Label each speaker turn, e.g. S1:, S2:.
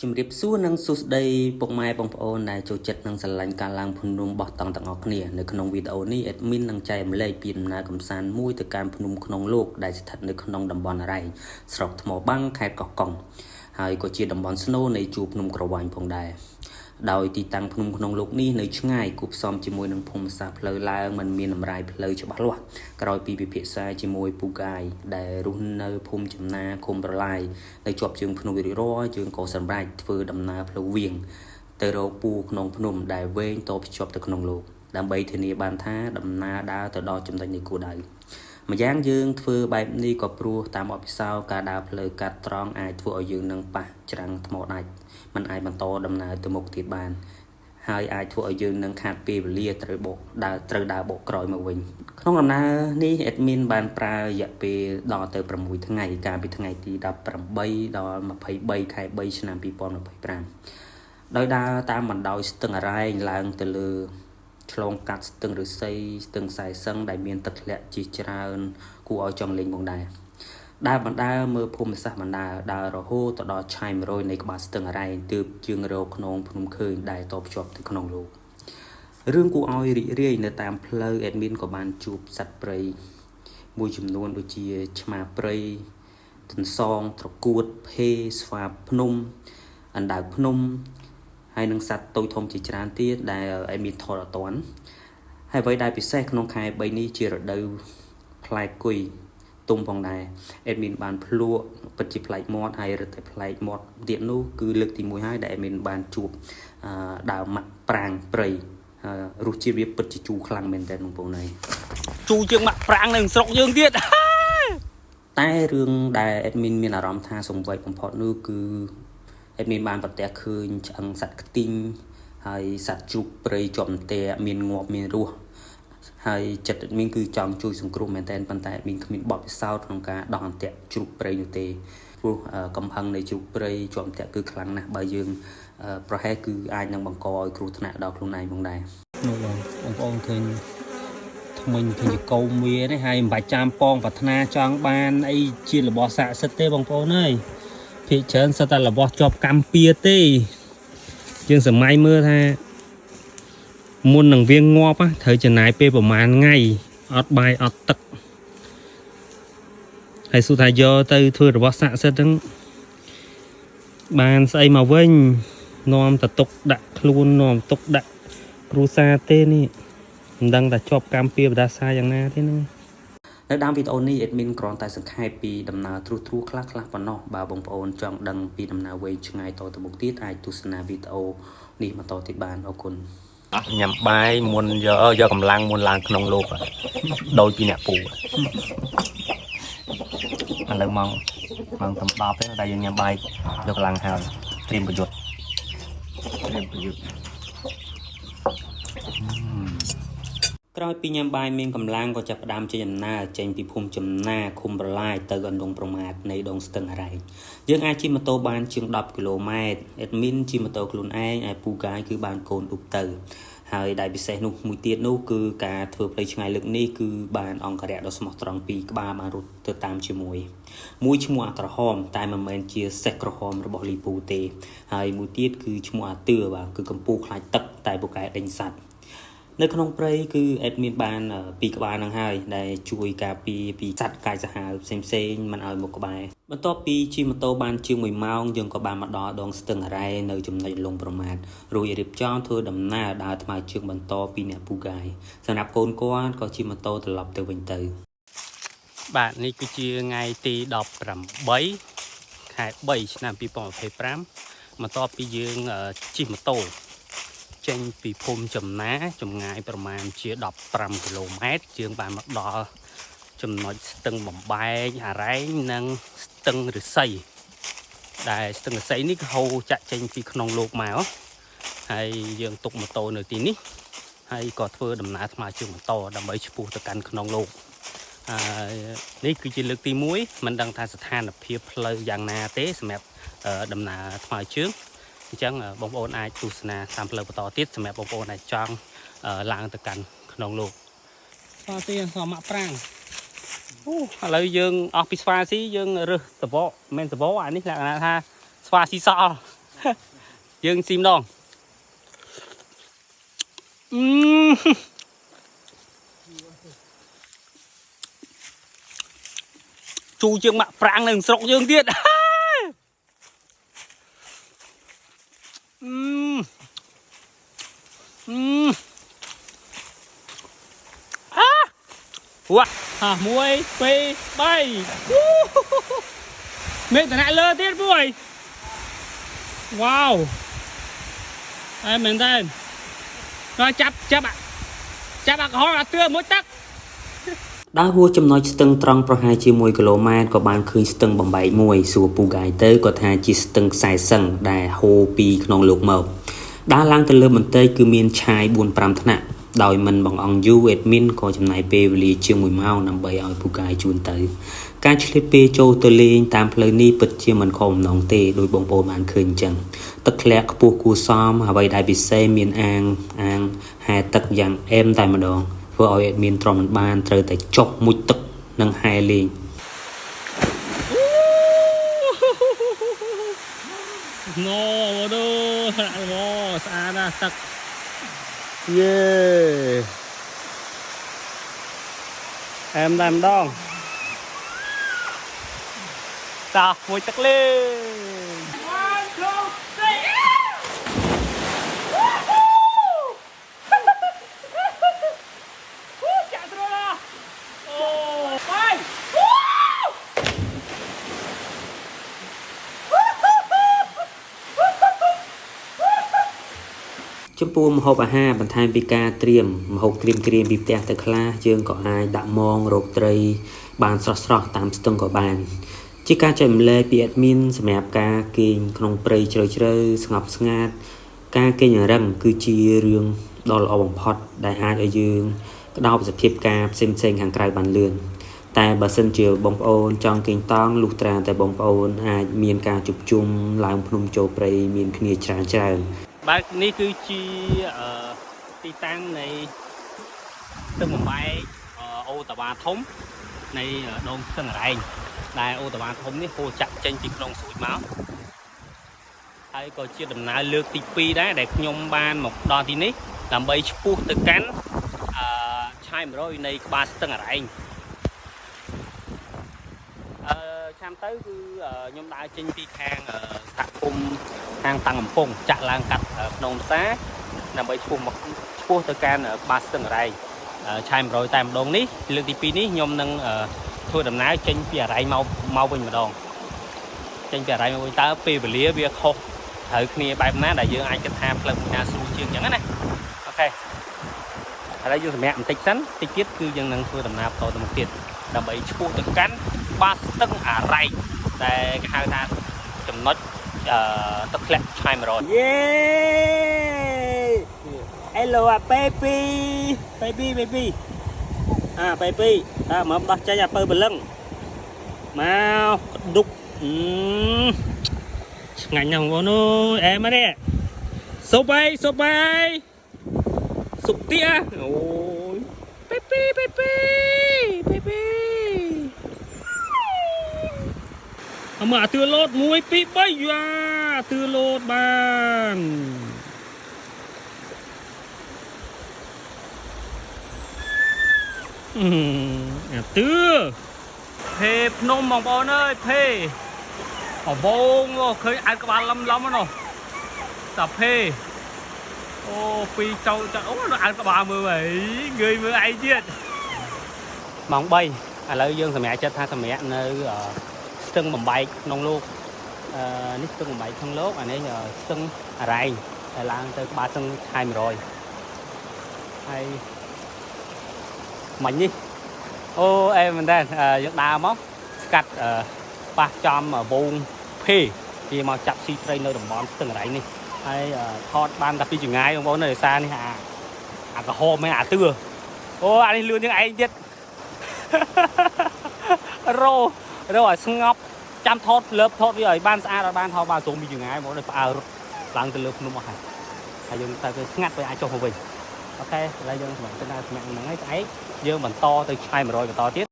S1: ជំរាបសួរនិងសួស្តីពុកម៉ែបងប្អូនដែលចូលចិត្តនិងស្រឡាញ់ការឡើងភ្នំបោះតង់ទាំងអស់គ្នានៅក្នុងវីដេអូនេះ admin នឹងចែករំលែកពីដំណើរកម្សាន្តមួយទៅកាន់ភ្នំក្នុងលោកដែលស្ថិតនៅក្នុងតំបន់អរ៉ែងស្រុកថ្មបាំងខេត្តកោះកុងហើយក៏ជាតំបន់ស្នូលនៃជួរភ្នំក្រវាញផងដែរដោយទីតាំងភ្នំក្នុងលោកនេះនៅឆ្ងាយគួបផ្សំជាមួយនឹងភូមិសាស្ត្រផ្លូវឡើងមិនមានតម្រាយផ្លូវច្បាស់លាស់ក្រោយពីពិភាក្សាជាមួយពូកាយដែលរស់នៅភូមិចំណាឃុំប្រឡាយនៅជាប់ជើងភ្នំវិរិរយើងក៏សម្រេចធ្វើដំណើរផ្លូវវៀងទៅរកពូក្នុងភ្នំដែលវែងតភ្ជាប់ទៅក្នុងលោកដើម្បីធានាបានថាដំណើរដើរទៅដល់ចំណុចនៃគោលដៅម្យ៉ាងយើងធ្វើបែបនេះក៏ព្រោះតាមបទពិសោធន៍ការដើរផ្លូវកាត់ត្រង់អាចធ្វើឲ្យយើងនឹងប៉ះច្រាំងថ្មដាច់มันអាចបន្តដំណើរទៅមុខទៀតបាន ហើយអាចធ្វើឲ្យយើងនឹងខាតពេលវេលាត្រូវបកដើរត្រូវដើរបកក្រោយមកវិញក្នុងដំណើរនេះ admin បានប្រើរយៈពេលដល់ទៅ6ថ្ងៃកាលពីថ្ងៃទី18ដល់23ខែ3ឆ្នាំ2025ដោយដើរតាមបណ្ដោយស្ទឹងអរ៉ែងឡើងទៅលើឆ្លងកាត់ស្ទឹងឫស្សីស្ទឹងខ្សែសឹងដែលមានទឹកធ្លាក់ជាច្រើនគួរឲ្យចង់លេងផងដែរដើរបណ្ដើរមើលភូមិសាស្ត្របណ្ដើរដើររហូតទៅដល់ឆាយ100នៃក្បាលស្ទឹងអរ៉ែងទើបជើងរកខ្នងភ្នំឃើញដែលតភ្ជាប់ទៅក្នុងលោករឿងគួរឲ្យរីករាយនៅតាមផ្លូវ admin ក៏បានជួបសត្វព្រៃមួយចំនួនដូចជាឆ្មាព្រៃទន្សងត្រកួតភេស្វាភ្នំអណ្ដើកភ្នំហើយនឹងសត្វតូចធំជាច្រើនទៀតដែល admin ថតអត់ទាន់ហើយអ្វីដែលពិសេសក្នុងខែ3នេះជារដូវផ្លែគុយទុំផងដែរ admin បានភ្លក់ពិតជាប្លែកមាត់ហើយរឹតតែប្លែកមាត់ទៀតនោះគឺលើកទី1ហើយដែល admin បានជួបដើមម៉ាក់ប្រាងព្រៃរសជាតិវាពិតជាជូរខ្លាំងមែនទែនបងប្អូនហើយ
S2: ជូរជាងម៉ាក់ប្រាងនៅស្រុកយើងទៀត
S1: តែរឿងដែល admin មានអារម្មណ៍ថាសង្វេគបំផុតនោះគឺ admin បានប្រទះឃើញឆ្អឹងសត្វខ្ទីងហើយសត្វជ្រូកព្រៃជាប់អន្ទាក់មានងាប់មានរស់ហើយចិត្ត admin គឺចង់ជួយសង្គ្រោះមែនទែនប៉ុន្តែ admin គ្មានបទពិសោធន៍ក្នុងការដោះអន្ទាក់ជ្រូកព្រៃនោះទេព្រោះកំហឹងនៃជ្រូកព្រៃជាប់អន្ទាក់គឺខ្លាំងណាស់បើយើងប្រហែលគឺអាចនឹងបង្កឲ្យគ្រោះថ្នាក់ដល់ខ្លួនឯងផងដែរ
S2: នោះបងបងប្អូនឃើញថ្មិញឃើញចកោមវានេះហើយមិនបាច់ចាំប៉ងប្រាថ្នាចង់បានអីជារបស់ស័ក្តិសិទ្ធិទេបងប្អូនអើយភាគច្រើនសិតតែរបស់ជាប់កម្មពៀទេយើងសម័យមើលថាមុននឹងវាងាប់ត្រូវចំណាយពេលប្រហែលថ្ងៃអត់បាយអត់ទឹកហើយសួរថាយកទៅធ្វើរបស់ស័ក្តិសិទ្ធិហ្នឹងបានស្អីមកវិញនាំតទុកដាក់ខ្លួននាំទុកដាក់ គ្រូសាទេនេះមិនដឹងថាជាប់កម្មពៀបដាសាយ៉ាងណាទេហ្នឹង
S1: នៅដើមវីដេអូនេះ admin គ្រាន់តែសង្ខេបពីដំណើរត្រួសត្រាសខ្លះៗប៉ុណ្ណោះបើបងប្អូនចង់ដឹងពីដំណើរវែងឆ្ងាយតទៅមុខទៀតអាចទស្សនាវីដេអូនេះបន្តទៀតបានអរគុណ
S3: ញ៉ាំបាយមុនយកយកកម្លាំងមុនឡើងក្នុងលោកដោយពីអ្នកពូឥឡូវម៉ោងម៉ោងតំ10ទេតែយើងញ៉ាំបាយយកកម្លាំងហើយត្រៀមប្រយុទ្ធ
S4: ត្រៀមប្រយុទ្ធ
S1: ក្រោយពីញ៉ាំបាយមានកម្លាំងក៏ចាប់ផ្ដើមចេញដំណើរចេញពីភូមិចំណាឃុំប្រឡាយទៅអន្លង់ប្រមាថនៃដងស្ទឹងអរ៉ែងយើងអាចជិះម៉ូតូបានជាង10គីឡូម៉ែត្រ admin ជិះម៉ូតូខ្លួនឯងឯពូកាយគឺបានកូនឌុបទៅហើយដែលពិសេសនោះមួយទៀតនោះគឺការធ្វើផ្លូវឆ្ងាយលើកនេះគឺបានអង្គរៈដ៏ស្មោះត្រង់ពីរក្បាលបានរត់ទៅតាមជាមួយមួយឈ្មោះអាក្រហមតែមិនមែនជាសេះក្រហមរបស់លីពូទេហើយមួយទៀតគឺឈ្មោះអាទឿបាទគឺកំពូលខ្លាចទឹកតែពូកែដេញសត្វ នៅក្នុងព្រៃគឺ admin បានពីរក្បាលហ្នឹងហើយដែលជួយការពារពីសត្វកាយសាហាវផ្សេងផ្សេងៗមិនឲ្យមកក្បែរបន្ទាប់ពីជិះម៉ូតូបានជាង1ម៉ោងយើងក៏បានមកដល់ដងស្ទឹងអរ៉ែនៅចំណុចលងប្រមាថរួចរៀបចំធ្វើដំណើរដើរថ្មើរជើងបន្តពីអ្នកពូកាយសម្រាប់កូនគាត់ក៏ជិះម៉ូតូត្រឡប់ទៅវិញទៅ
S2: បាទនេះគឺជាថ្ងៃទី18ខែ3ឆ្នាំ2025បន្ទាប់ពីយើងជិះម៉ូតូចេញពីភូមិចំណាចម្ងាយប្រមាណជា15គីឡូម៉ែត្រយើងបានមកដល់ចំណុចស្ទឹងបំបែកអរ៉ែងនិងស្ទឹងឫស្សីដែលស្ទឹងឫស្សីនេះគឺហូរចាក់ចេញពីក្នុងលោកមកហើយយើងទុកម៉ូតូនៅទីនេះហើយក៏ធ្វើដំណើរថ្មើរជើងបន្តដើម្បីឆ្ពោះទៅកាន់ក្នុងលោក ហើយនេះគឺជាលើកទី1មិនដឹងថាស្ថានភាពផ្លូវយ៉ាងណាទេសម្រាប់ដំណើរថ្មើរជើងអញ្ចឹងបងប្អូនអាចទស្សនាតាមផ្លូវបន្តទៀតសម្រាប់បងប្អូនដែលចង់ឡើងទៅកាន់ក្នុងលោកស្វាស៊ីសមមាក់ប្រាំងអូឥឡូវយើងអស់ពីស្វាស៊ីយើងរើសសបកមិនសបកអានេះលក្ខណៈថាស្វាស៊ីសល់ យើងស៊ីម្ដងអឺជូរជាងម៉ាក់ប្រាំងនៅស្រុកយើងទៀត អឺអឺអាវ៉ាហា1 2 3អូមានតំណាក់លើទៀតពួយវ៉ាវអែមែនតើដល់ចាប់ចាប់អាចាប់អាក្រហមអាទឿមួយទឹក
S1: ដើរហួសចំណុចស្ទឹងត្រង់ប្រហែលជា1គីឡូម៉ែត្រក៏បានឃើញស្ទឹងបំបែកមួយសួរពូហ្គាយទៅក៏ថាជាស្ទឹងខ្សែសឹងដែលហូរពីក្នុងលោកមកដើរឡើងទៅលើបន្តិចគឺមានឆាយ4 5ថ្នាក់ដោយមិនបង្អង់យូរ admin ក៏ចំណាយពេលវេលាជាង1ម៉ោងដើម្បីឲ្យពូហ្គាយជូនទៅការឆ្លៀតពេលចូលទៅលេងតាមផ្លូវនេះពិតជាមិនខុសបំណងទេដោយបងប្អូនបានឃើញអញ្ចឹងទឹកធ្លាក់ខ្ពស់គួរសមអ្វីដែលពិសេសមានអាងអាងហែទឹកយ៉ាងអែមតែម្ដងធ្វើឲ្យ admin ទ្រាំមិនបានត្រូវតែចុះមុជទឹកនិងហែលេង
S2: ណូដូអូស្អាតណាស់ទឹកយេអែមតែម្ដងតោះមួយទឹកលេង1 2 3ចាក់ស្រួលអូបាយ
S1: ចំពោះម្ហូបអាហារបន្ថែមពីការត្រៀមម្ហូបក្រៀមៗពីផ្ទះទៅខ្លះយើងក៏អាចដាក់មងរកត្រីបានស្រស់ៗតាមស្ទឹងក៏បាន ជាការចែករំលែកពី admin សម្រាប់ការគេងក្នុងព្រៃជ្រៅៗស្ងប់ស្ងាត់ការគេងរឹងគឺជារឿងដ៏ល្អបំផុតដែលអាចឲ្យយើងក្តោបសភាពការផ្សេងៗខាងក្រៅបានលឿនតែបើសិនជាបងប្អូនចង់គេងតង់លុះត្រាតែបងប្អូនអាចមានការជួបជុំឡើងភ្នំចូលព្រៃមានគ្នាច្រើនៗ
S2: បាទនេះគឺជាអឺទីតាំងនៃស្ទឹងបំបែកអូតាវ៉ាធំនៃដងស្ទឹងអរ៉ែងដែលអូតាវ៉ាធំនេះហូរចាក់ចេញពីក្នុងស្រួចមកហើយក៏ជាដំណើរលើកទី2ដែរដែលខ្ញុំបានមកដល់ទីនេះដើម្បីឆ្ពោះទៅកាន់អឺឆាយ100នៃក្បាលស្ទឹងអរ៉ែងអឺឆ្នាំទៅគឺខ្ញុំដើរចេញពីខាងសហគមន៍ ខាងតាំងកំពង់ចាក់ឡើងកាត់ភ្នំផ្សារដើម្បីឆ្ពោះមកឆ្ពោះទៅកាន់ក្បាលស្ទឹងអរ៉ែងឆាយ100តែម្ដងនេះលើកទី2នេះខ្ញុំនឹងធ្វើដំណើរចេញពីអរ៉ែងមកមកវិញម្ដងចេញពីអរ៉ែងមកវិញតើពេលវេលាវាខុសត្រូវគ្នាបែបណាដែលយើងអាចគិតថាផ្លូវមួយណាស្រួលជាងអញ្ចឹងណាOK ឥឡូវយើងសម្រាកបន្តិចសិនតិចទៀតគឺយើងនឹងធ្វើដំណើរបន្តទៅមុខទៀតដើម្បីឆ្ពោះទៅកាន់ក្បាលស្ទឹងអរ៉ែងដែលគេហៅថាចំណុច អឺទឹកធ្លាក់ឆាយ100យេ Hello អា baby baby baby អា baby តើមកដោះចេញអាពៅព្រលឹងមកក្ដុកអឺឆ្ងាញ់ណាស់បងប្អូនអើយអែមនេះស៊ុបអីស៊ុបអីស៊ុបទៀអូយ baby baby baby អមអាទឿលោត1 2 3យ៉ាអាទឿលោតបានអឺអាទឿភេភ្នំបងប្អូនអើយភេអវងអូឃើញអៅក្បាលលំលំហ្នឹងតាភេអូពីរចៅចៅអូអៅក្បាលមើលអីងើយមើលឯងទៀតម៉ោង3ឥឡូវយើងសម្រាប់ចិត្តថាសម្រាប់នៅ ស្ទឹងបំបែកក្នុងលោកអឺនេះស្ទឹងបំបែកក្នុងលោកអានេះស្ទឹងអរ៉ែងដែលឡើងទៅក្បាលស្ទឹងឆាយ100ហើយមិញនេះអូអេមែនតើយើងដើរមកស្កាត់ប៉ះចំវងភេវាមកចាប់ស៊ីត្រីនៅតំបន់ស្ទឹងអរ៉ែងនេះហើយថតបានតែពីចងាយបងប្អូនដោយសារនេះអាអាក្រហមឯអាទឿអូអានេះលឿនជាងឯងទៀត រោរោឲ្យស្ងប់ចាំថតលើបថតវាឲ្យបានស្អាតឲ្យបានថតបានស្រួលពីចងាយមកដល់ផ្អើលរត់ឡើងទៅលើភ្នំអស់ហើយហើយយើងតែទៅស្ងាត់ទៅអាចចុះមកវិញ OK ឥឡូវយើងសម្រាប់ទៅដល់សម្រាប់ហ្នឹងហើយស្អែកយើងបន្តទៅឆាយ100បន្តទៀត។